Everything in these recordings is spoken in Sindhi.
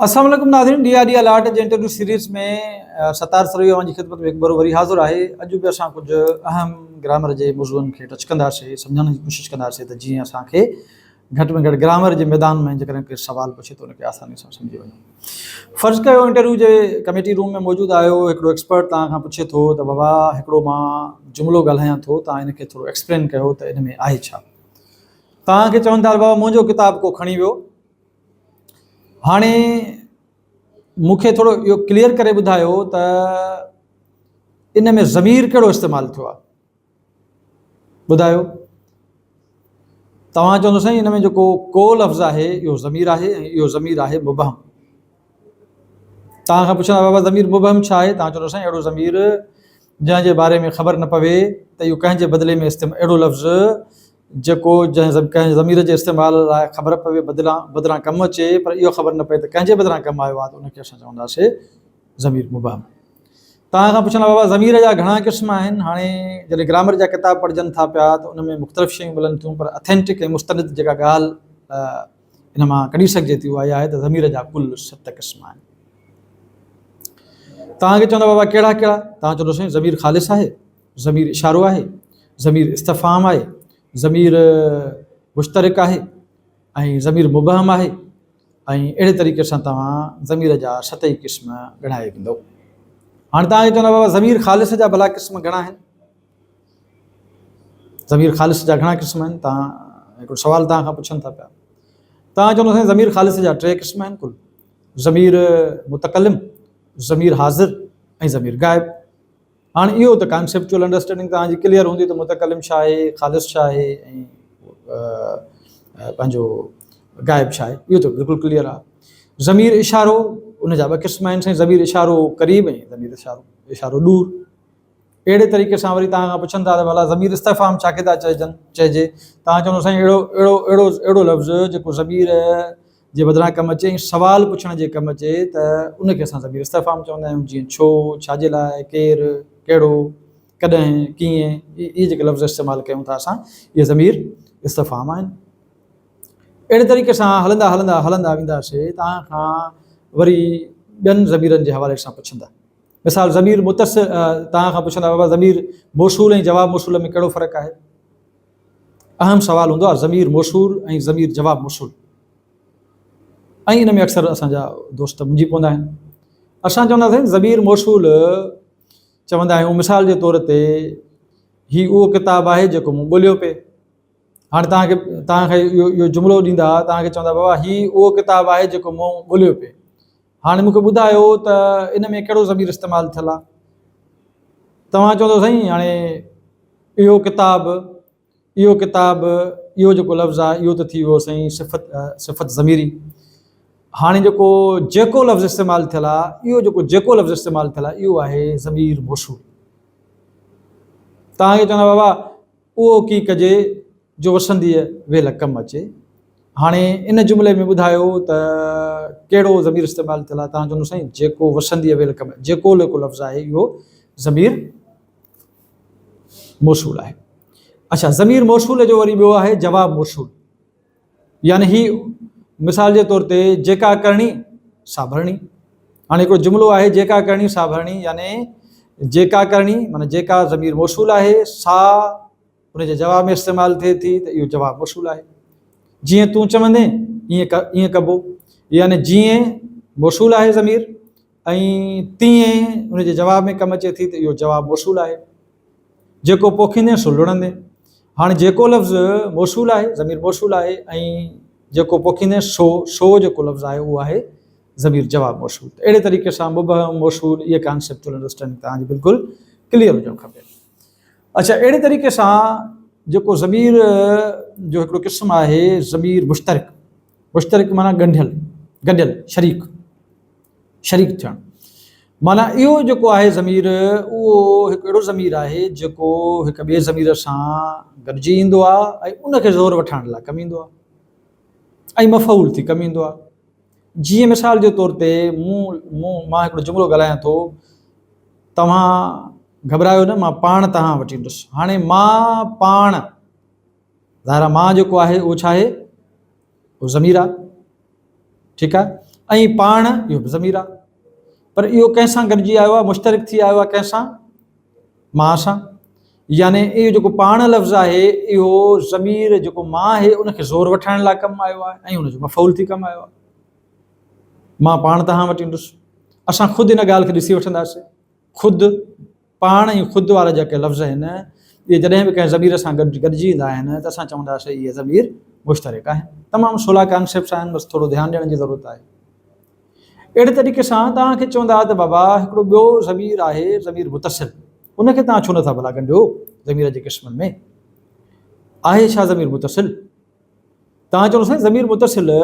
السلام عليڪم ناظرين ڊي I D allot جي انٽرويو سيريز ۾ ستار سروي اوهان جي خدمت ۾ هڪ ڀيرو وري حاضر آهي. اڄ به اسان ڪجهه اهم گرامر جي موضوعن کي ٽچ ڪنداسين، سمجهڻ جي ڪوشش ڪنداسين ته جيئن اسان کي گهٽ ۾ گهٽ گرامر جي ميدان ۾ جيڪڏهن ڪير سوال پڇي ته ان کي آساني سان سمجهي وڃون. فرض ڪيو انٽرويو جي ڪميٽي روم ۾ موجود آهيو، هڪڙو ايڪسپرٽ توهان کان پڇي ٿو ته بابا هڪڙو مان جملو ڳالهايان ٿو توهان ان کي ٿورو ايڪسپلين ڪيو ته ان ۾ آهي ڇا؟ توهان کي چون ٿا ته بابا منهنجو ڪتاب ڪو کڻي ويو، هاڻي مون کي ٿورو اهو ڪليئر ڪري ٻڌايو ته ان ۾ ضمير ڪهڙو استعمال ٿيو آهي؟ ٻڌايو. توهان چوندو سائين ان ۾ جيڪو ڪو لفظ آهي اهو ضمير آهي ۽ اهو ضمير آهي مبهم. توهان کان پڇندا بابا ضمير مبهم ڇا آهي؟ توهان چوندو سائين اهڙو ضمير جنهن جي باري ۾ خبر نه پوي ته اهو ڪنهن جي بدلي ۾ استعمال اهڙو لفظ جيڪو جنهن ڪنهن ضمير جي استعمال لاء خبر پوي بدلان بدران ڪم اچي پر اهو خبر نه پئي ته ڪنهن جي بدران ڪم آيو آهي ته ان کي اسان چونداسي ضمير مبهم. توهان کان پڇندا بابا ضمير جا گهڻا قسم آهن هاڻي جڏهن گرامر جا ڪتاب پڙهجن ٿا پيا ته ان ۾ مختلف شيون ملن ٿيون پر اٿينٽڪ ۽ مستند جيڪا ڳالهه ان مان ڪڍي سگهجي ٿي اها اها آهي ته ضمير جا ڪل ست قسم آهن. توهان کي چوندا بابا ڪهڙا ڪهڙا؟ توهان چوندو سائين ضمير خالص آهي، ضمير اشارو آهي، ضمير استفهام آهي، ضمير مشترڪ آهي ۽ ضمير مبهم آهي ۽ اهڙي طريقي سان توهان ضمير جا ست ئي قسم ڳڻائي ويندو. هاڻي توهان کي چوندا بابا ضمير خالص جا ڀلا قسم گهڻا آهن؟ ضمير خالص جا گهڻا قسم آهن؟ توهان هڪڙو سوال توهان کان پڇن ٿا پيا. توهان چوندو سائين ضمير خالص جا ٽي قسم آهن ڪل ضمير متڪلم، ضمير حاضر ۽ ضمير غائب. هاڻ اهو ته ڪانسيپچوئل انڊرسٽينڊنگ توهان جي ڪليئر هوندي ته متڪلم ڇا آهي، خالص ڇا آهي ۽ پنهنجو غائب ڇا آهي، اهو ته بلڪل ڪليئر آهي. ضمير اشارو ان جا ٻه قسم آهن سائين ضمير اشارو قريب ۽ ضمير اشارو اشارو ڏور. اهڙي طريقي سان وري توهان کان پڇن ٿا ته ڀلا ضمير استفهام ڇا کي ٿا چئجن چئجي توهان چوندو سائين اهڙو اهڙو اهڙو اهڙو لفظ جيڪو ضمير جي بدران ڪم اچي ۽ سوال پڇڻ جي ڪم اچي ته ان کي اسان ضمير استفهام چوندا آهيون جيئن ڇو، ڇا جي لاء، ڪير، ڪهڙو، ڪڏهن، ڪيئن اهي جيڪي لفظ استعمال ڪيون ٿا اسان اهي ضمير استفهام آهن. اهڙي طريقي سان هلندا هلندا هلندا وينداسي توهان کان وري ٻين ضميرن جي حوالي سان پڇندا. مثال ضمير متصل توهان کان پڇندا بابا ضمير موصول ۽ جواب موصول ۾ ڪهڙو فرق آهي؟ اهم سوال هوندو آهي ضمير موصول ۽ ضمير جواب موصول ۽ ان ۾ اڪثر اسان جا دوست منجهي پوندا آهن. اسان چونداسين ضمير موصول چوندا آهيون مثال جي طور تي هي اهو ڪتاب آهي جيڪو مون ڳوليو پئي. هاڻي توهان کي توهان کي اهو اهو جملو ڏيندا توهان کي چوندا بابا هي اهو ڪتاب آهي جيڪو مون ڳوليو پئي. هاڻي مون کي ٻڌايو ته ان ۾ ڪهڙو ضمير استعمال ٿيل آهي؟ توهان چوندو سائين هاڻي اهو ڪتاب اهو ڪتاب اهو جيڪو لفظ آهي اهو ته ٿي ويو سائين صفت صفت ضميري هاڻي جيڪو جيڪو لفظ استعمال ٿيل آهي اهو جيڪو جيڪو لفظ استعمال ٿيل آهي اهو آهي ضمير موصول. توهان کي چوندا بابا اهو ڪي ڪجي جو وسنديء ويل ڪم اچي. هاڻي ان جملي ۾ ٻڌايو ته ڪهڙو ضمير استعمال ٿيل آهي؟ توهان چوندو سائين جيڪو وسنديء ويل ڪم جيڪو جيڪو لفظ آهي اهو ضمير موصول آهي. اڇا ضمير موصول جو وري ٻيو آهي جواب موصول. يعني هي مثال جي طور تي جيڪا ڪرڻي سا ڀرڻي. هاڻي هڪڙو جملو آهي جيڪا ڪرڻي سا ڀرڻي يعني جيڪا ڪرڻي معنيٰ جيڪا ضمير موصول آهي سا ان جي جواب ۾ استعمال ٿئي ٿي ته اهو جواب موصول آهي. جيئن تون چوندين ائين ائين ڪبو يعني جيئن موصول آهي ضمير ۽ تيئن ان جي جواب ۾ ڪم اچي ٿي ته اهو جواب موصول آهي. جيڪو پوکيندين سو لڻندين. هاڻي جيڪو لفظ موصول آهي، ضمير موصول آهي ۽ جيڪو پوکيندين سو، سو جيڪو لفظ آهي اهو آهي ضمير جواب موصول. ته اهڙي طريقي سان مبهم، موصول اهي ڪانسيپچوئل انڊرسٽينڊنگ توهان جي بلڪل ڪليئر هجڻ کپي. اڇا اهڙي طريقي سان جيڪو ضمير جو هڪڙو قسم آهي ضمير مشترڪ، مشترڪ معنيٰ ڳنڍيل، گڏيل، شريڪ. شريڪ ٿيڻ معنيٰ اهو جيڪو آهي ضمير اهو هڪ اهڙو ضمير آهي جيڪو هڪ ٻئي ضمير سان گڏجي ايندو آهي ۽ ان کي زور وٺائڻ لاء ڪم ايندو آهي ۽ مفعول ٿي ڪم ايندو آهي جيئن مثال جي طور تي مون مون مان هڪڙو جملو ڳالهايان ٿو توهان گهٻرايو نه مان پاڻ توهان وٽ ايندس هاڻي مان پاڻ ظاهر آهي مان جيڪو آهي اهو ڇا آهي اهو ضمير آهي ٺيڪ آهي ۽ پاڻ اهو به ضمير آهي پر اهو ڪنهن سان گڏجي آيو آهي مشترڪ ٿي آيو آهي ڪنهن سان؟ مان سان. يعني اهو جيڪو پاڻ لفظ آهي اهو ضمير جيڪو مان آهي ان کي زور وٺائڻ لاء ڪم آيو آهي ۽ ان جو مفعول ٿي ڪم آيو آهي. مان پاڻ توهان وٽ ايندس. اسان خود ان ڳالهه کي ڏسي وٺنداسين. خود، پاڻ ۽ خود وارا جيڪي لفظ آهن اهي جڏهن به ڪنهن ضمير سان گڏ گڏجي ايندا آهن ته اسان چونداسين اهي ضمير مشترڪ آهن. تمام سولا ڪانسيپٽس آهن بس ٿورو ڌيان ڏيڻ جي ضرورت آهي. اهڙي طريقي سان توهان کي چوندا ته بابا هڪڙو ٻيو ضمير آهي ضمير متصل ان کي توهان ڇو نٿا ڀلا ڳنڍيو ضمير جي قسمن ۾ آهي ڇا ضمير متصل؟ توهان چوندو سائين ضمير متصل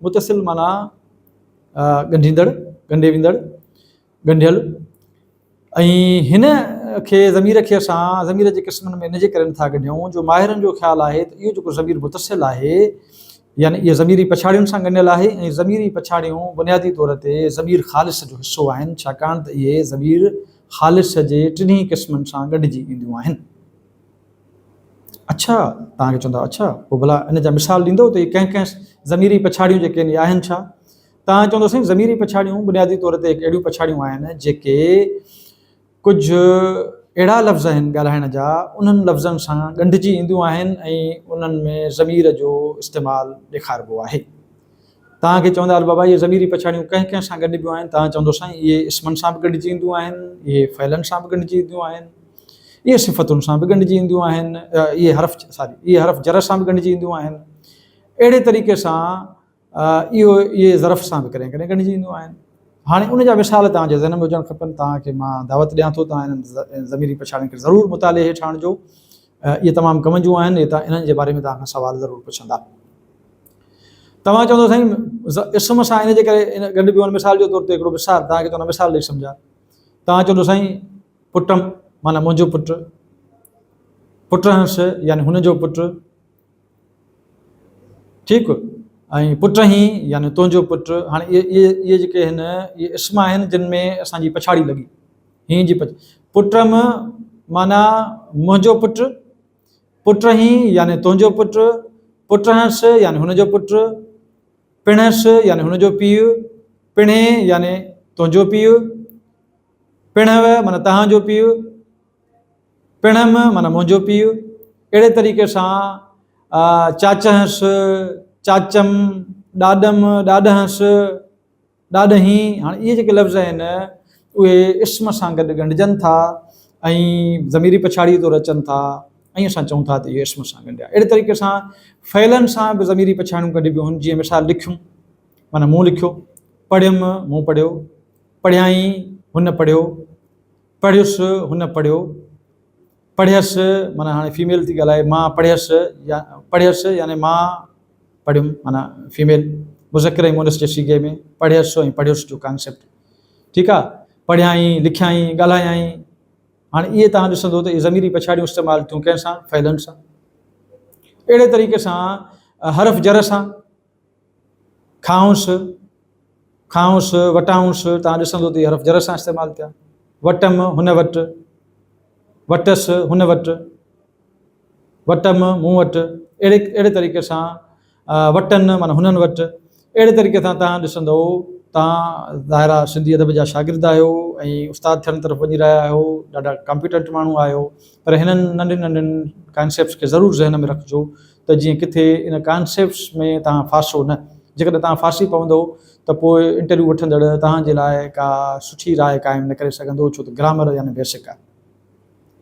متصل معنيٰ ڳنڍيندڙ ڳنڍي ويندڙ ڳنڍيل ۽ هن کي ضمير کي اسان ضمير جي قسمن ۾ ان جي ڪري نٿا ڳنڍيون جو ماهرن جو خيال آهي ته اهو جيڪو ضمير متصل آهي يعني اهي ضميري پڇاڙين سان ڳنڍيل آهي ۽ ضميري پڇاڙيون بنيادي طور تي ضمير خالص جو حصو آهن ڇاڪاڻ ته اهي ضمير خالص جي ٽنهي قسمن سان ڳنڍجي اينديون آهن. اڇا توهان کي چوندا اڇا پوء ڀلا ان جا مثال ڏيندو ته اهي ڪنهن ڪنهن ضميري پڇاڙيون جيڪي آهن اهي آهن ڇا؟ توهان چوندو سائين ضميري پڇاڙيون بنيادي طور تي هڪ اهڙيون پڇاڙيون آهن جيڪي ڪجهه اهڙا لفظ آهن ڳالهائڻ جا انهن لفظن سان ڳنڍجي اينديون آهن ۽ انهن ۾ ضمير جو استعمال ڏيکاربو آهي. توهان کي چوندا بابا اهي ضميري پڇاڙيون ڪنهن ڪنهن سان ڳنڍبيون آهن توهان چوندو سائين اهي اسمن سان به ڳنڍجي اينديون آهن اهي فعلن سان به ڳنڍجي اينديون آهن اهي صفتن سان به ڳنڍجي اينديون آهن اهي حرف ساري اهي حرف جر سان به ڳنڍجي اينديون آهن اهڙي طريقي سان اهو اهي ظرف سان به ڪڏهن ڪڏهن ڳنڍجي اينديون آهن. هاڻي ان جا مثال توهان جي ذهن ۾ هجڻ کپن. توهان کي مان دعوت ڏيان ٿو توهان انهن ضميري پڇاڙين کي ضرور مطالعي هيٺ آڻجو. اهي تمام ڪم جون آهن. اهي انهن جي باري ۾ توهان کان سوال ضرور پڇندا. توهان چوندو سائين اسم سان ان جي ڪري ڳنڍبيون آهن مثال جي طور تي هڪڙو مثال توهان کي چوندا مثال ڏئي سمجهاء. توهان چوندو سائين پٽم معنيٰ منهنجو پٽ، پٽهنس يعني هن جو پٽ، ٺيڪ ۽ پٽ هين يعني تنهنجو پٽ هاڻي اهي اهي اهي جيڪي هن اهي اسم آهن جن ۾ اسان جي پڇاڙي لڳي هين جي پڇ پٽم معنيٰ منهنجو پٽ پٽ هين يعني تنهنجو پٽ پٽ هنس يعني هن جو پٽ پڻهس يعني هن جو پيء پڻهي يعني تنهنجو پيء پڻهو معنيٰ تهان جو پيء پڻم معنيٰ منهنجو پيء. اهڙي طريقي سان چاچهنس، چاچم، ڏاڏم، ڏاڏهنس، ڏاڏهين، هاڻي اهي جيڪي لفظ آهن اهي اسم سان گڏ ڳنڍجن ٿا ۽ ضميري پڇاڙيء طور اچن ٿا ۽ اسان چئون ٿا ته اهي اسم سان ڳنڍيا. اهڙي طريقي سان فعلن سان به ضميري پڇاڙيون ڳنڍبيون آهن جيئن مثال لکيم معنيٰ مون لکيو، پڙهيم مون پڙهيو، پڙهيائين هن پڙهيو، پڙهيس، هن پڙهيو. پڙهيس، معنيٰ هاڻي فيميل ٿي ڳالهائي، مان پڙهيس يا پڙهيس يعني مان پڙهيم معنيٰ فيميل مذڪر ۽ مونث جي صيغي ۾ پڙهيس ۽ پڙهيس جو ڪانسيپٽ ٺيڪ آ پڙهيائين، لکيائين، ڳالهايائين هاڻي اهي توهان ڏسندو ته اهي ضميري پڇاڙيون استعمال ٿيون ڪنهن سان فعلن سان اهڙي طريقي سان حرف جر سان کائونس، کائونس، وٽائونس، توهان ڏسندو ته اهي حرف جر سان استعمال ٿيا. وٽم، هن وٽ، وٽس، هن وٽ، وٽم، مون وٽ، اهڙي اهڙي طريقي سان وٽن معنيٰ هنن وٽ، اهڙي طريقي سان توهان ڏسندو توهان ظاهر آهي سنڌي ادب جا شاگرد آهيو ۽ استاد ٿيڻ طرف وڃي رهيا آهيو، ڏاڍا ڪامپيٽنٽ ماڻهو آهيو پر هنن ننڍين ننڍين ڪانسيپٽس کي ضرور ذهن ۾ رکجو ته جيئن ڪٿي ان ڪانسيپٽس ۾ توهان ڦاسو نه. جيڪڏهن توهان ڦاسي پوندؤ ته پوء انٽرويو وٺندڙ توهان جي لاء ڪا سٺي راء قائم نه ڪري سگهندو ڇو ته گرامر يعني بيسڪ آهي.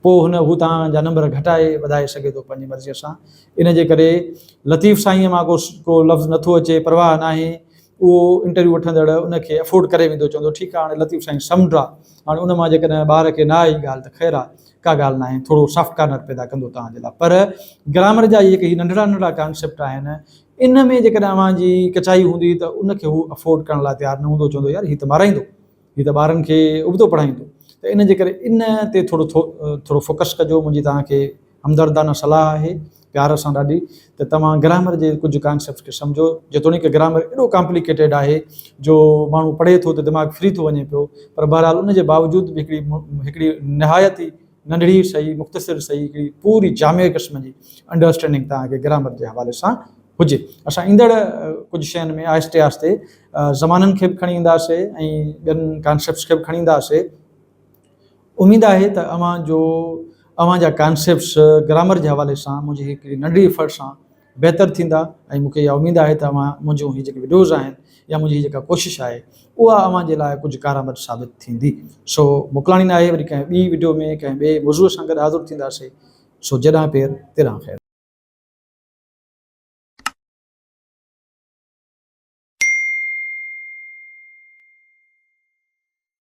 پوء هن هو توهان جا نمبر گهٽائي وڌائي سگهي ٿو پنهنجي مرضيء سان. ان جي ڪري لطيف سائينء مان ڪو ڪو لفظ نٿو اچي پرواهه ناهي اهو انٽرويو وٺندڙ ان کي افورڊ ڪري ويندو چوندو ٺيڪ آهي هاڻي لطيف سائين سمنڊ آهي هاڻي ان مان جيڪڏهن ٻار کي نه آئي ڳالهه ته خير آهي. ڪا ڳالهه ناهي ٿورو سافٽ ڪارنر پيدا ڪندو توهان جي لاء پر گرامر جا جيڪي هي ننڍڙا ننڍڙا ڪانسيپٽ آهن ان ۾ جيڪڏهن اوهان جي ڪچائي هوندي ته ان کي هو افورڊ ڪرڻ لاء تيار نه هوندو چوندو يار هي ته مارائيندو هي ته ٻارن کي ابتو پڙهائيندو ته ان جي ڪري ان تي ٿورو ٿورو فوڪس ڪجو منهنجي توهان کي همدردانه صلاح آهي پيار سان ڏاڍي ته توهان گرامر جي ڪجهه ڪانسيپٽس کي سمجهو جيتوڻيڪ گرامر ايڏو ڪامپليڪيٽيڊ آهي جو ماڻهو پڙهي ٿو ته دماغ فري ٿو وڃي پيو پر بهرحال ان جي باوجود به هڪڙي هڪڙي نهايت ئي ننڍڙي سهي مختصر سهي هڪڙي پوري جامع قسم جي انڊرسٽينڊنگ توهان کي گرامر جي حوالي سان هجي. اسان ايندڙ ڪجهه شين ۾ آهستي آهستي زمانن کي به کڻي اينداسي ۽ ٻين ڪانسيپٽس کي به کڻي اينداسي. اميد آهي ته اوهان جو اوهان جا ڪانسيپٽس گرامر جي حوالي سان منهنجي هڪڙي ننڍڙي ايفرٽ سان بهتر ٿيندا ۽ مون کي اها اميد آهي ته اوهان منهنجون هي جيڪي وڊيوز آهن يا منهنجي هي جيڪا ڪوشش آهي اها اوهان جي لاء ڪجهه ڪارآمد ثابت ٿيندي. سو موڪلاڻي ناهي وري ڪنهن ٻي وڊيو ۾ ڪنهن ٻئي موضوع سان گڏ حاضر ٿينداسي. سو جيڏانهن پير تيڏانهن خير.